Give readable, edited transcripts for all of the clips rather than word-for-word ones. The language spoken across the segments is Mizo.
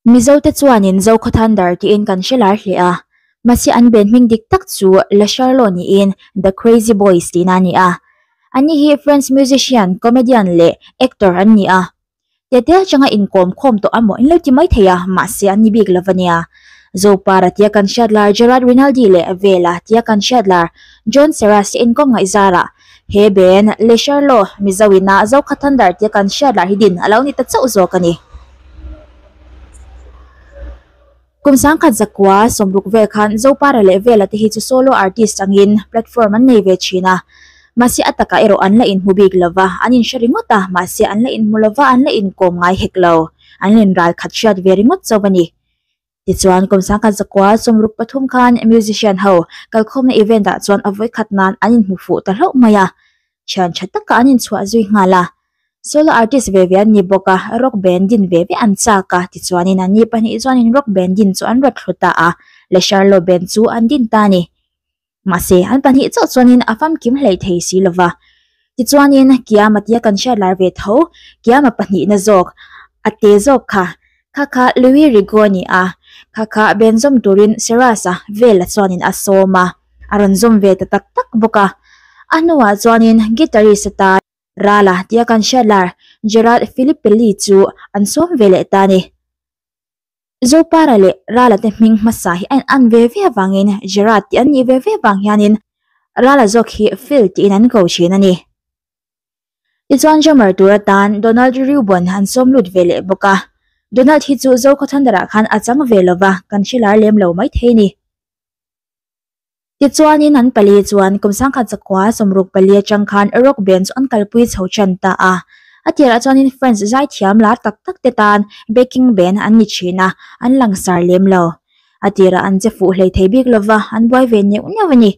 Mizote chuanin Zokhaw Thunder tiin kan hre lar hle a, mahse an ben hming dik tak chu La Charlo niin The Crazy Boys tihna a ni a. Anni hi French musician, comedian leh actor an ni a. Tete atanga inkawm khawm tawh amaw in lo ti mai thei a, mahse an ni bik lo va nia. Zopara tia kan hriat lar Gerard Rinaldi leh Vela tia kan hriat lar John Serras te inkawm ngaihzarah he ben Le Charlo Mizo ina Zokhaw Thunder tia kan hriat lar hi din a lo ni ta chauh zawk a ni. Kum sangkhat zakua sawmruk vel khan Zopara leh Vela te hi chu solo artist angin platform an nei ve thin a. Mahse a takah erawh an la inhmu bik lo va, an inhre ringawt a, mahse an la inhmu lo va, an la inkawm ngai hek lo. An la inral khat hriat ve ringawt chauh a ni. Tichuan kum sangkhat zakua 63 khan musician ho kalkhawmna event ah chuan a vawikhat nan an inhmu fuh ta hlauh mai a. Thian tha taka an inchhuah zui nghal a. Solo artist ve ve an ni bawk a, rock band din ve ve an chak a, tichuanin an ni pahnih chuanin rock band din chu an rawt thlu ta a, Le Charlo band chu an din ta a ni. Mahse, an pahnih chauh chuanin a famkim hlei thei si lo va. Tichuanin Kiama tia kan hriat lar ve tho, Kiama pahnihna zawk, a te zawk kha, kha kha Louis Rigaud a ni a, kha kha ben zawm turin Serras-a vela chuanin a sawm a, a rawn zawm ve ta tak tak bawk a. A hnuah chuanin guitarist atan Rala tia kan hriat lar Gerard Filippelli chu an sawm ve leh ta a ni. Zopara leh Rala te hming hmasa hi a in an ve ve avangin Gerard tih an nih ve ve vang hianin Rala zawk hi Phil tiin an ko thin a ni. Tichuan drummer tur atan Donald Reuben an sawm lut ve leh bawk a. Donald hi chu Zokhaw Thunder-ah khan a chang ve lova, kan hre lar lem lo maithei a ni. Tichuanin an pali chuan kum sangkhat zakua 64 atang khan rock band chu an kalpui chho tan ta a. A tirah chuanin French zaithiam lar tak tak te tan backing band an ni thin a, an langsar lem lo. A tirah an che fuh hlei thei bik lova, an buai ve neuh neuh a ni.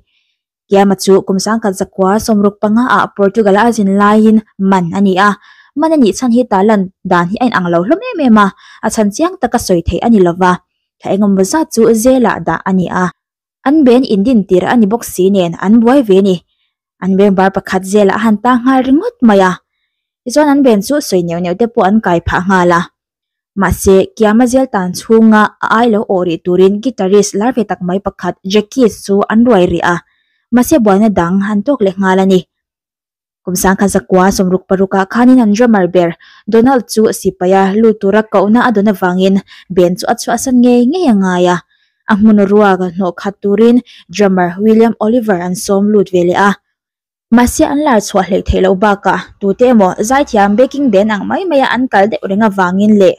Kiama chu kum sangkhat zakua 65 ah Portugal a zin laiin man a ni a. Man a nih chhan hi tarlan dan hi a inang lo hlawm em em a, a chhan chiang taka sawi theih a ni lova. Thla engemaw zat chu zelah dah a ni a. An ben indin tir a ni bawk si nen an buai ve ni. An beng bar pakhat zelah a han tang nghal ringawt mai a. Tichuan an ben chu sawi neuh neuh te pawh an kai phah nghal a. Mahse, Kiama zel tan chhunga a ai lo awh rih turin guitarist lar ve tak mai pakhat Jackie chu an ruai rih a. Mahse buaina dang an tawk leh nghal a ni. Kum sangkhat zakua 66 ah khanin an drummer ber Donald chu sipaia lut tura kohna a dawn avangin band chu a chhuahsan ngei ngei a ngai a. A hmun ruak hnawh khat turin drummer William Oliver an sawm lut ve leh a. Mahse an lar chhuah hleih theih loh bakah tute emaw zaithiam backing band ang mai maia an kal deuh reng avangin leh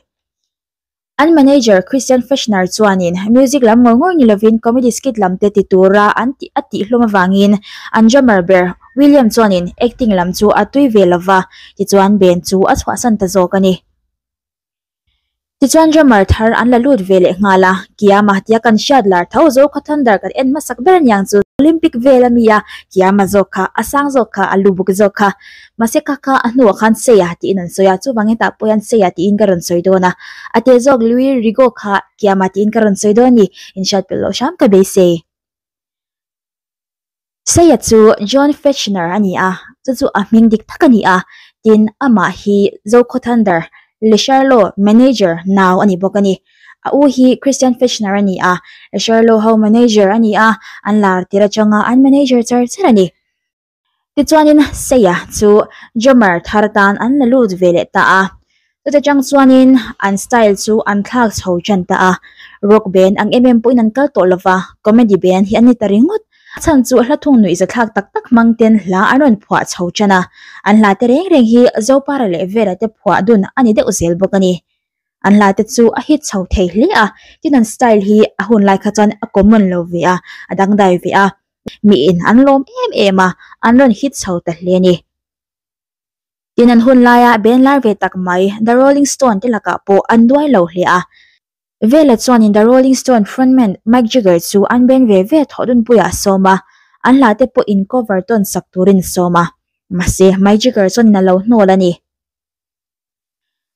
An manager Christian Fechner chuanin music lam ngawr ngawr ni lovin comedy skit lam te ti tura an tih a tih hlawm avangin an drummer ber William chuanin acting lam chu a tui ve lova, tichuan band chu a chhuahsan ta zawk a ni. Tichuan drummer thar an la lut ve leh nghal a, Kiama tia kan hriat lar tho Zokhaw Thunder kan en hmasak ber aniang chu Olympic vel ami a, Kiama zawk kha a sang zawk kha a lu buk zawk kha. Mahse kha kha a hnuah khan Seia tiin an sawi a, chuvang hetah pawh hian Seia tiin ka rawn sawi dawn a. A te zawk Louis Rigo kha Kiama tiin ka rawn sawi dawn a ni, inhriat pelh loh hram ka beisei. Seia chu John Fechner a ni a, chu chu a hming dik tak a ni a, tin amah hi Zokhaw Thunder, Le Charlo manager nau a ni bawk a ni. A u hi Christian Fechner a ni a, Le Charlo ho manager a ni a, an lar tir atanga an manager char char a ni. Tichuanin Seia chu drummer thar tan an la lut ve leh ta a. Chuta chang chuanin an style chu an thlak chho tan ta a. Rock band ang em em pawhin an kal tawh lova, comedy band hi an ni ta ringawt. A chhan chu hla thung nuih zathlak tak tak hmang ten hla an rawn phuah chho tan a. An hla te reng reng hi Zopara leh Vera te phuah dun a ni deuh zel bawk a ni. An hla te chu a hit chho thei hle a, tin an style hi a hun lai kha chuan a common lo ve a, a dangdai ve a. Miin an lawm em em a, an rawn hit chho ta hle a ni. Tin an hun laia band lar ve tak mai The Rolling Stone te lakah pawh an duai lo hle a. Vela chuanin The Rolling Stone frontman Mick Jagger chu an band ve ve thawh dunpuiah a sawm a, an hla te pawh in cover tawn sak turin a sawm a. Mahse, Mick Jagger chuanin a lo hnawl a ni.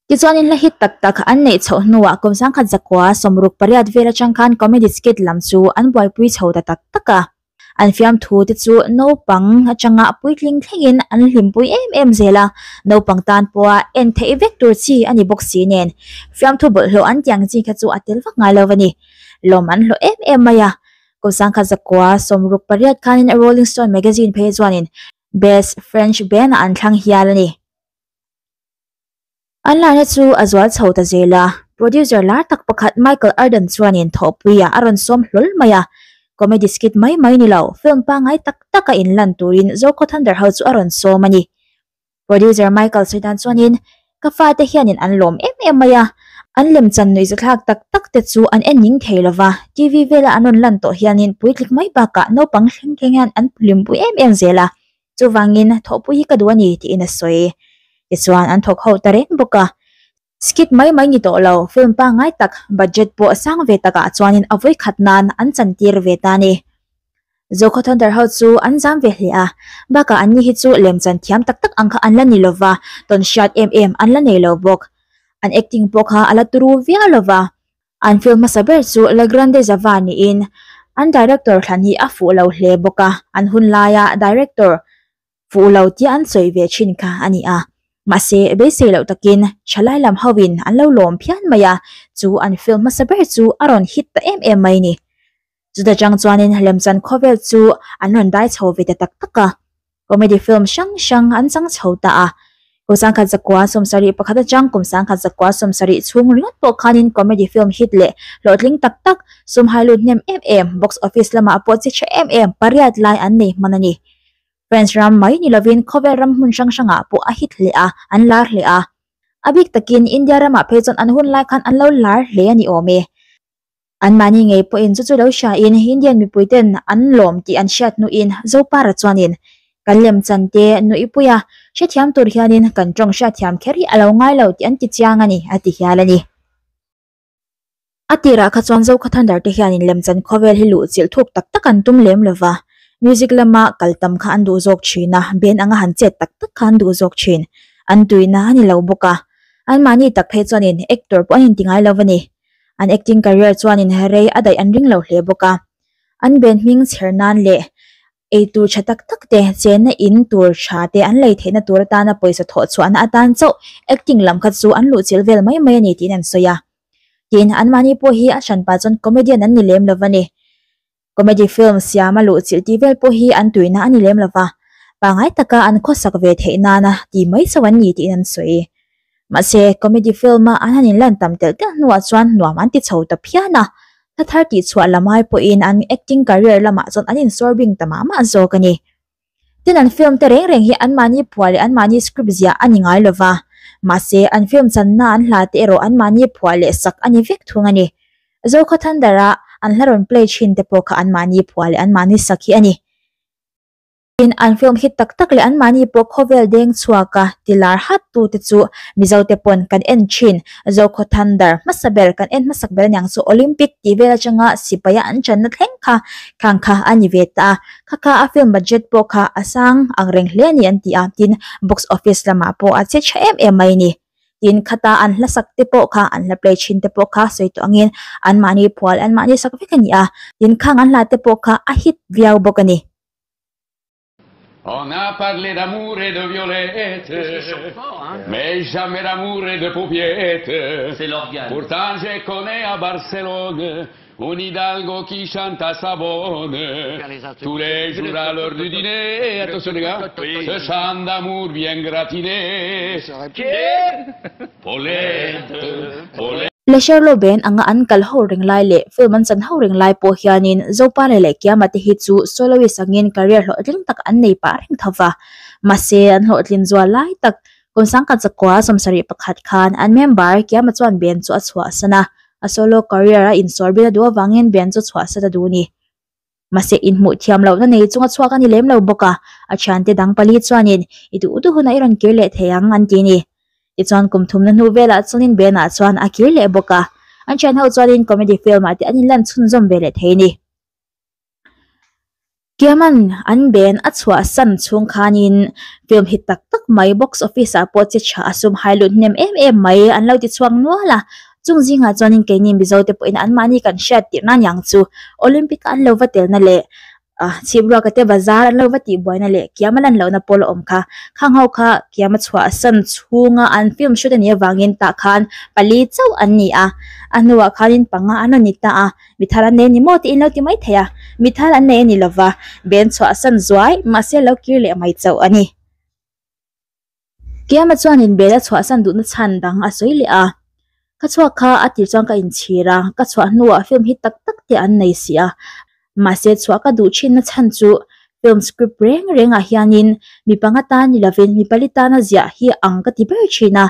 Tichuanin hla hit tak tak an neih chhoh hnuah kum sangkhat zakua 68 vel atang khan comedy skit lam chu an buaipui chho ta tak tak a. An fiamthu te chu naupang atanga puitling thlengin an hlimpui em em zel a, naupang tan pawha en theih vek tur chi a ni bawk si nen fiamthu bawlhhlawh an tih ang chi kha chu a tel vak ngai lo a ni. Lawm an hlawh em em mai a, kum sangkhat zakua 68 khanin Rolling Stone magazine phei chuanin Best French Band ah an thlang hial a ni. An larna chu a zual chho ta zel a, producer lar tak pakhat Michael Arden chuanin thawhpuiah a rawn sawm hlawl mai a, comedy skit mai mai ni lo, film pangngai tak taka inlan turin Zokho Thunder ho chu a rawn sawm a ni. Producer Michael sawi dan chuanin, Ka fate hianin an lawm em em mai a, an lemchan nuihzathlak tak tak te chu an en ning thei lo va, TV vela an rawn lan tawh hianin puitling mai bakah naupang thleng thleng hian an hlimpui em em zel a, Chuvangin thawhpui hi ka duh a ni tiin a sawi. Tichuan an thawk ho ta reng bawk a. Skit mai mai ni tawh lo, film pangngai tak, budget pawh sang ve takah chuanin a vawikhat nan an chantir ve ta a ni. Zokhaw Thunder ho chu an zam ve hle a, bakah anni hi chu lemchan thiam tak tak ang kha an la ni lova, tawn hriat em em an la nei lo bawk. An acting pawh kha a la turu viau lova, An film hmasa ber chu La Grande Java niin an director thlan hi a fuh lo hle bawk a, an hun laia director fuh lo tia an sawi ve thin kha a ni a. Mahse, beisei loh takin thalai lam hoin an lo lawm phian mai a, chu an film hmasa ber chu a rawn hit ta em em mai ni. Chuta chang chuanin lemchan khawvel chu an rawn dai chho ve ta tak tak a. Comedy film hrang hrang an chang chho ta a. Kum 1971 atang kum 1970 chhung ringawt pawh khanin comedy film hit leh hlawhtling tak tak, sum hai lut hnem em em, box office lamah pawh chi tha em em pariat lai an nei hman a ni. France ram mai ni lovin khawvel ram hmun hrang hrangah pawh a hit hle a, an lar hle a. A bik takin India ramah phei chuan an hun lai khan an lo lar hle a ni awm e. Anmahni ngei pawhin chu chu lo hriain Indian mipuiten an lawm tih an hriat hnuin Zopara chuanin kan lemchan te nuihpuia hrethiam tur hianin kan tawng hriatthiam kher hi a lo ngai lo tih an ti chiang a ni a ti hial a ni. A tirah kha chuan Zokhaw Thunder te hianin lemchan khawvel hi luh chilh thuk tak tak an tum lem lova, music lama kal tam kha an duh zawk thin a, band anga han chet tak tak kha an duh zawk thin. An tuina a ni lo bawk a, anmahni tak phei chuanin actor pawh an inti ngai lo a ni. An acting career chuanin rei a daih an ring lo hle bawk a. An band hming chher nan leh ei tur tha tak tak te, chenna in tur tha te an lei theihna tur atana pawisa thawh chhuahna atan chauh acting lam kha chu an luhchilh vel mai mai a ni tiin an sawi a. Tin, anmahni pawh hi a hranpa chuan comedian an ni lem lo va ni. Comedy film siama luhchilh tih vel pawh hi an tuina a ni lem lo va, pangngai taka an khawsak ve theih nana ti mai chauh an ni tiin an sawi. Mahse, comedy film-a an han inlan tam telh telh hnuah chuan nuam an ti chho ta phian a, hla thar tihchhuah lam ai pawhin an acting career lamah chuan an insawr bing ta mah mah zawk a ni. Tin an film te reng reng hi anmahni phuah leh anmahni script ziah a ni ngai lova, mahse an film channa an hla te erawh anmahni phuah leh sak a ni vek thung a ni. Zokhaw Thunder a an hla rawn play thin te pawh kha anmahni phuah leh anmahni sak hi a ni. Tin an film hit tak tak leh anmahni pawh khawvel deng chhuak a ti lar hat tu te chu Mizo te pawn kan en thin. Zokhaw Thunder hmasa ber kan en hmasak ber aniang chu Olympic tih vel atanga sipaia an channa thleng kha khang kha a ni ve ta a. Kha kha a film budget pawh kha a sang ang reng hle a ni an ti a, tin box office lamah pawh a che tha em em mai a ni. Tin khata an hla sak te pawh kha an hla play thin te pawh kha sawi tawh angin anmahni phual anmahni sak vek a ni a, tin khang an hla te pawh kha a hit viau bawk a ni. On a parlé d'amour et de violette, mais jamais d'amour et de paupiette. C'est l'organe. Pourtant, je connais à Barcelone un hidalgo qui chante à sa bonne. Tous les jours à l'heure du dîner, attention les gars, ce chant d'amour bien gratiné. Paulette, Paulette. Le Sherlo Ben anga an kal ho reng lai leh film an chan ho reng lai pawh hianin Zopale leh Kiama te hi chu soloist angin career hlawhtling tak an nei pah reng tho va. Mahse an hlawhtlin zual lai tak kum 1971 khan an member Kiama chuan Ben chu a chhuahsan a, a solo career a insawr bil a duh avangin Ben chu chhuahsan a duh a ni. Mahse inhmuh thiam lohna nei chunga chhuak a ni lem lo bawk a, a thiante dang pali chuanin i duh duh hunah i rawn kir leh thei ang an ti a ni. Tichuan kum thumna hnu velah chuanin Ben-ah chuan a kir leh bawk a, an thian ho chuanin comedy film-ah te an inlan chhunzawm ve leh thei a ni. Kiaman an Ben a chhuahsan chhung khanin film hit tak tak mai box office-ah pawh chi tha a sum hai lut hnem em em mai an lo ti chhuak nual a, Chung zingah chuanin keini Mizote pawhin anmahni kan hriat tirh nan yang chu Olympic-a an lo va telna leh A chhipruaka te bazar an lo va tih buaina leh kiam a lan lohna pawl a awm kha. Khang ho kha kiam a chhuah san chhunga an film shoot a nih avangin tah khan pali chauh an ni a, a hnuah khanin panga an rawn ni ta a, mi thar an nei a ni maw tiin lo ti mai thei a, mi thar an nei a ni lova, ben chhuah san zuai mahse lo kir leh mai chauh a ni. Kiama chuanin bel a chhuahsan duhna chhan dang a sawi leh a, Ka chhuak kha a tir chuan ka inchhir a, ka chhuah hnuah film hi tak tak te an nei si a, mahse chhuah ka duh thinna chhan chu film script reng rengah hianin mi panga tan ni lovin mi pali tana ziah hi ang ka ti ber thin a,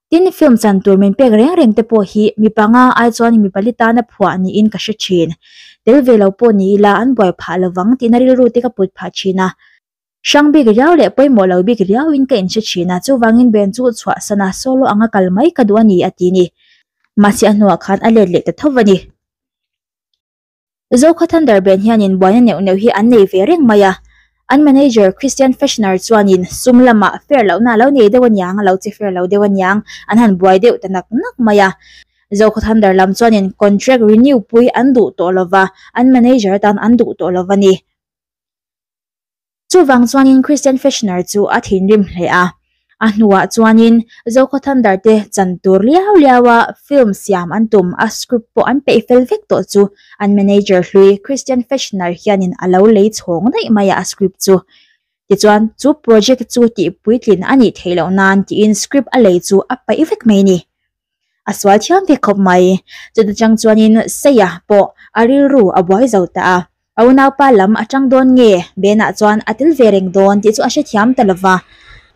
tin film chan tur min pek reng reng te pawh hi mi panga ai chuan mi pali tana phuah niin ka hre thin. Tel ve lo pawh ni ila an buai phah lovang tihna rilru te ka put phah thin a. Hrang bik riau leh pawimawh lo bik riauin ka inhre thin a, chuvangin Ben chu chhuahsan a, solo anga kal mai ka duh a ni, a ti ni. Mahse a hnuah khan a let leh ta tho a ni. Zokhaw Thunder Ben hianin buaina neuh neuh hi an nei ve reng mai a, an manager Christian Fechner chuanin sum lamah fair lohna a lo nei deuh aniang, a lo che fair lo deuh aniang, an han buai deuh ta nak nak mai a. Zokhaw Thunder lam chuanin contract renew pui an duh tawh lova, an manager atan an duh tawh lova ni. Chuvang chuanin Christian Fechner chu a thinrim hle a, a hnuah chuanin Zokhaw Thunder te chan tur liau liaua film siam an tum a script pawh an peih fel vek tawh chu an manager hlui Christian Fechner hianin a lo lei chhawng daih mai a a script chu. Tichuan chu project chu tih puitlin a nih theih loh nan tiin script a lei chu a paih vek mai a ni. A sual thiam ve khawp mai. Chuta chang chuanin Seia pawh a rilru a buai zo ta a. A unaupa lam a tang dawn nge Benah chuan a tel ve reng dawn tih chu a hrethiam ta lova.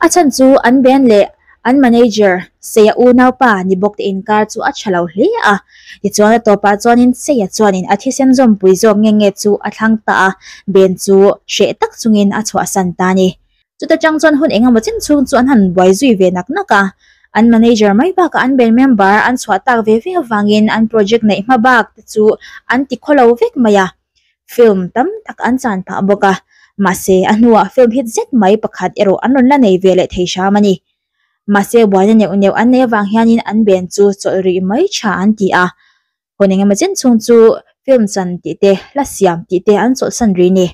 A chhan chu an Ben leh an manager Seia unaupa ni bawk te inkar chu a tha lo hle a. Tichuan a tawpah chuanin Seia chuanin a thisen zawmpui zawk nge nge chu a thlang ta a, Ben chu hreh tak chungin a chhuahsan ta a ni. Chuta chang chuan hun engemaw chen chhung chu an han buai zui ve nak nak a, an manager mai bakah an band member an chhuah tak ve ve avangin an project neih hma bak te chu an ti khawlo vek mai a, film tam tak an chan phah bawk a, mahse a hnuah film hit zet mai pakhat erawh an rawn la nei ve leh thei hram a ni. Mahse buaina neuh neuh an nei avang hianin an band chu chawlh rih mai tha an ti a, hun engemaw chen chhung chu film chan tih te, hla siam tih te an chawlhsan rih ni.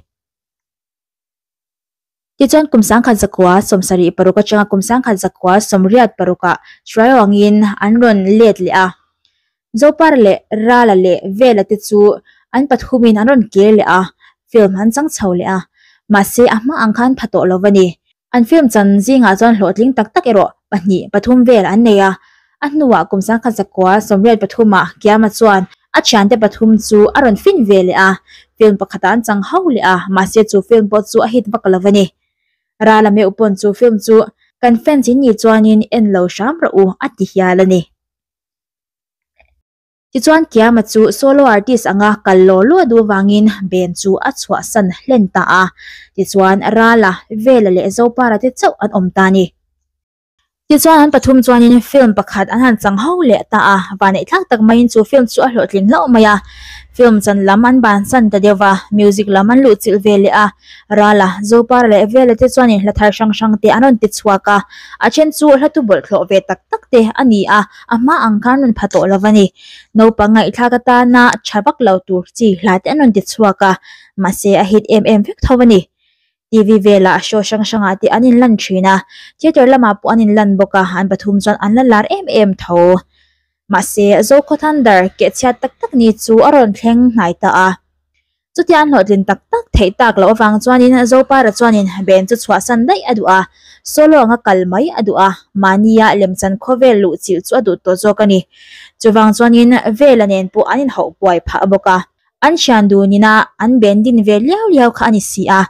Tichuan kum 1976 atanga kum 1986 ah Trio angin an rawn let leh a. Zopar leh Rala leh Vela te chu an pathumin an rawn kir leh a, film an chang chho leh a. Mahse a hma ang khan pha tawh lo va ni. An film chan zingah chuan hlawhtling tak tak erawh pahnih pathum vel an nei a. A hnuah kum 1983 ah Kiama chuan a thiante pathum chu a rawn fin ve leh a, film pakhatah an chang ho leh a, mahse chu film pawh chu a hit vak lo a ni. Rala meuh pawn chu film chu kan fans in nih chuanin en lo hram rawh u a ti hial a ni. Tichuan Kiama chu solo artist anga kal law law duh avangin band chu a chhuahsan hlen ta a, tichuan Rala, Vela leh Zopara te chauh an awm ta a ni. Tichuan an pathum chuanin film pakhat an han chang ho leh ta a, vaneihthlak tak maiin chu film chu a hlawhtling hlauh mai a. Film chan lam an bansan ta deuh va, music lam an luhchilh ve leh a. Rala, Zopara leh Vela te chuanin hla thar hrang hrang te an rawn ti chhuak a, a then chu hla tu bawlhhlawh ve tak tak te a ni a, a hma ang khan rawn pha tawh lo va ni. Naupang ngaihthlak atana tha vak lo tur chi hla te an rawn ti chhuak a, mahse a hit em em vek tho a ni. TV velah show hrang hrangah te an inlan thin a, theatre lamah pawh an inlan bawk a, an pathum chuan an la lar em em tho. Mahse, Zokhaw Thunder kehchhiat tak tak ni chu a rawn thleng hnai ta a. Chutia an hlawhtlin tak tak theih tak loh avang chuanin Zopara chuanin Ben chu chhuahsan daih a duh a, solo anga kal mai a duh a, mahnia lemchan khawvel luhchilh chu a duh tawh zawk a ni. Chuvang chuanin Vela nen pawh an inhauh buai phah bawk a. An thian dun ina an ben din ve liau liau kha a ni si a,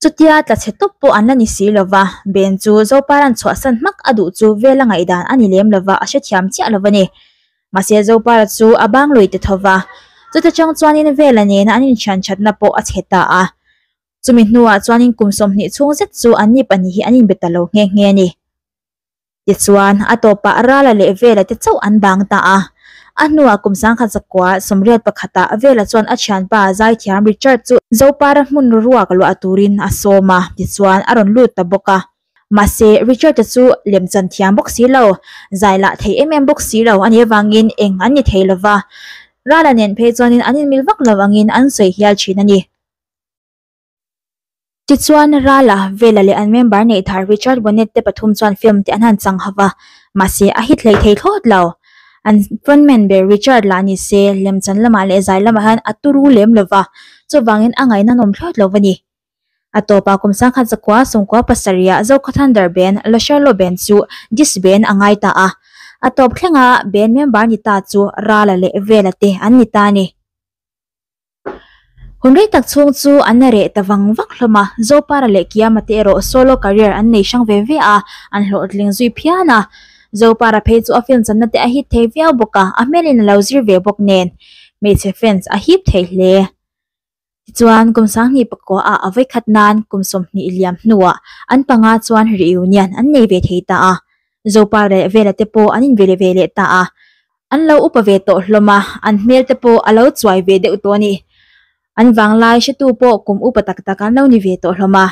chutia tla chhe tawp pawh an la ni si lo va, Ben chu Zoparan chhuahsan hmak a duh chu vel a ngaihdan a ni lem lo va, a hrethiam chiah lo va ni. Mahse Zopara chu a bang lui ta tho va, chuta chang chuanin Vela nena an inthian thatna pawh a chhe ta a. Chumi hnuah chuanin kum 20 chhung zet chu anni pahnih hi an inbe ta lo nghe nghe a ni. Tichuan, a tawpah Rala leh Vela te chauh an bang ta a. A hnuah kum 1981 ah Vela chuan a thianpa zaithiam Richard chu Zopara hmun ruak luah turin a sawm a, tichuan a rawn lut ta bawk a. Mahse, Richard-a chu lemchan thiam bawk si lo, zai lah thei em em bawk si lo a nih avangin eng an ni thei lo va. Rala nen phei chuanin an inmil vak lo angin an sawi hial thin a ni. Tichuan, Rala, Vela leh an member neih thar Richard Bonnet te pathum chuan film te an han chang hauh a, mahse a hit hlei thei thlawt lo. An frontman ber Richard lah ni se, lemchan lamah leh zai lamah hian a turu lem lo va, chuvangin a ngaihnawnawm thlawt lo a ni. A tawpah kum sangkhat zakua sawmkua pasarihah Zokhaw Thunder Band, Losherlo Band chu disband a ngai ta a. A tawp thlenga band member ni ta chu Rala leh Vela te an ni ta a ni. Hun rei tak chhung chu an reh ta vang vang hlawm a, Zopara leh Kiama te erawh solo career an nei hrang ve ve a, an hlawhtling zui phian a. Zopara phei chu a film channa te a hit thei viau bawk a, a hmelin a lo zir ve bawk nen hmeichhe fans a hip thei hle. Tichuan, kum sanghnih pakua ah a vawikhat nan kum 20 liam hnuah an panga chuan reunion an nei ve thei ta a, Zopara leh Vela te pawh an inve ve leh ta a. An lo upa ve tawh hlawm a, an hmel te pawh a lo chuai ve deuh tawh a ni. An vanglai hretu pawh kum upa tak tak an lo ni ve tawh hlawm a.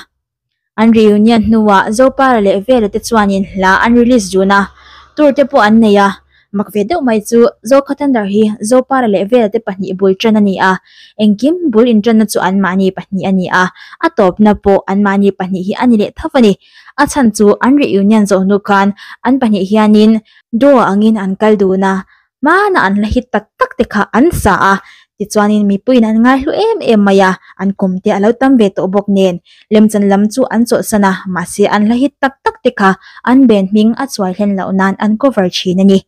An reunion hnuah Zopara leh Vela te chuanin hla an release dun a, tour te pawh an nei a. Mak ve deuh mai chu Zokhaw Thunder hi Zopara leh Vela te pahnih bul tan a ni a, engkim bul intanna chu anmahni pahnih a ni a, a tawpna pawh anmahni pahnih hi a ni leh tho a ni. A chhan chu an reunion zawh hnu khan an pahnih hianin Duo angin an kal dun a, hmana an la hit tak tak te kha an sa a, tichuanin mipuiin an ngaihlu em em mai a, an kum te a lo tam ve tawh bawk nen lemchan lam chu an chawlhsan a, mahse an la hit tak tak te kha an ben hming a chuai hlen loh nan an cover thin a ni.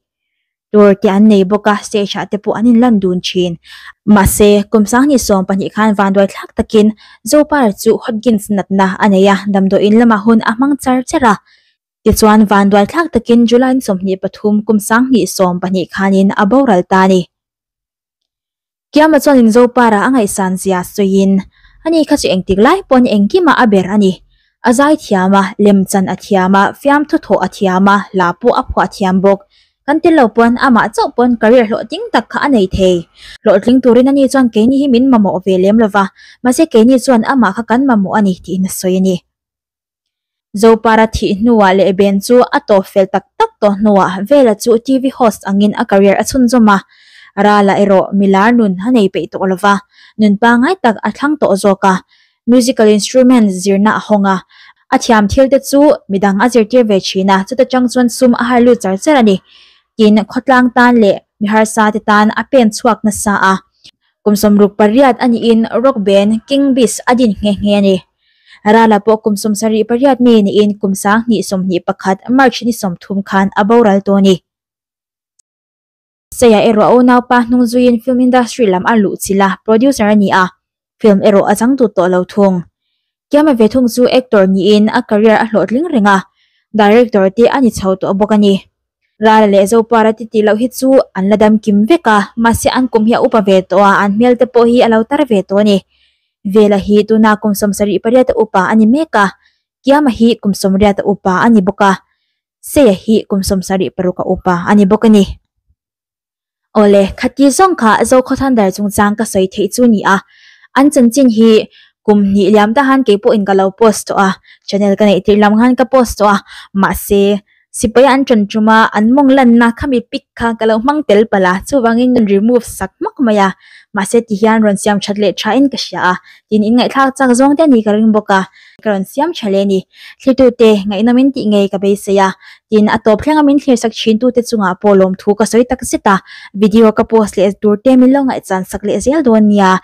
Tour te an nei bawk a, stage ah te pawh an inlan dun thin. Mahse, kum 2012 khan vanduai thlak takin Zopar chu Hodgkin's natna a nei a, damdawiin lamah hun a hmang char char a. Tichuan, vanduai thlak takin July 23 kum 2012 khanin a boral ta a ni. Kiama chuanin Zopara a ngaihsan zia sawiin, Ani kha chu engtik lai pawn engkimah a ber a ni. A zai thiam a, lemchan a thiam a, fiamthu thawh a thiam a, hla pawh a phuah thiam bawk. Kan tel lo pawn amah chauh pawn career hlawhtling tak kha a nei thei. Hlawhtling turin ani chuan keini hi min mamawh ve lem lova, mahse keini chuan amah kha kan mamawh a ni tiin a sawi a ni. Zopara thih hnuah leh Ben chu a tawp fel tak tak tawh hnuah Vela chu TV host angin a career a chhunzawm a. Rala erawh milar nun a nei peih tawh lova, nun pangngai tak a thlang tawh zawk a. Musical instruments zirna a hawng a, a thiam thil te chu midang a zirtir ve thin a, chuta chang chuan sum a har lut char char a ni. Tin, khawtlang tan leh mi harsa te tan a pen chhuak nasa a. Kum 68 a niin rock band King Beast a din nghe nghe a ni. Rala pawh kum 78 mi niin kum 2021 March ni 30 khan a boral tawh a ni. Seia erawh a unaupa hnung zuiin film industry lam a luh chilh a, producer a ni a, film erawh a chang tut tawh lo thung. Kiama ve thung chu actor niin a career a hlawhtling reng a, director te a ni chho tawh bawk a ni. Rala leh Zopara ti tih loh hi chu an la dam kim vek a, mahse an kum hi a upa ve tawh a, an hmel te pawh hi a lo tar ve tawh a ni. Vela hi tuna kum 78 a upa a ni mek a, Kiama hi kum 80 a upa a ni bawk a, Seia hi kum 76 a upa a ni bawk a ni. Awle, khati zawng kha Zokhaw Thunder chungchang ka sawi theih chu ni a, an chanchin hi kum hnih liam ta han keipawhin ka lo post tawh a, channel ka neih tirh lam khan ka post tawh a, mahse sipai an ṭan ṭum a, an mawng lanna khami pic kha ka lo hmang tel palh a, chuvangin remove sak hmak mai a, mahse tihian rawn siam ṭhat leh ṭhain ka hria a, tin inngaihthlak chak zawng te a ni ka ring bawk a. Ka rawn siam tha le ni. Thlirtute, ngaihnawmin tih ngei ka beisei a. Tin, a tawp thlenga min thlirsak thintute chungah pawh lawmthu ka sawi tak zet a. Video ka post leh turte min lo ngaihchan sak leh zel dawn nia.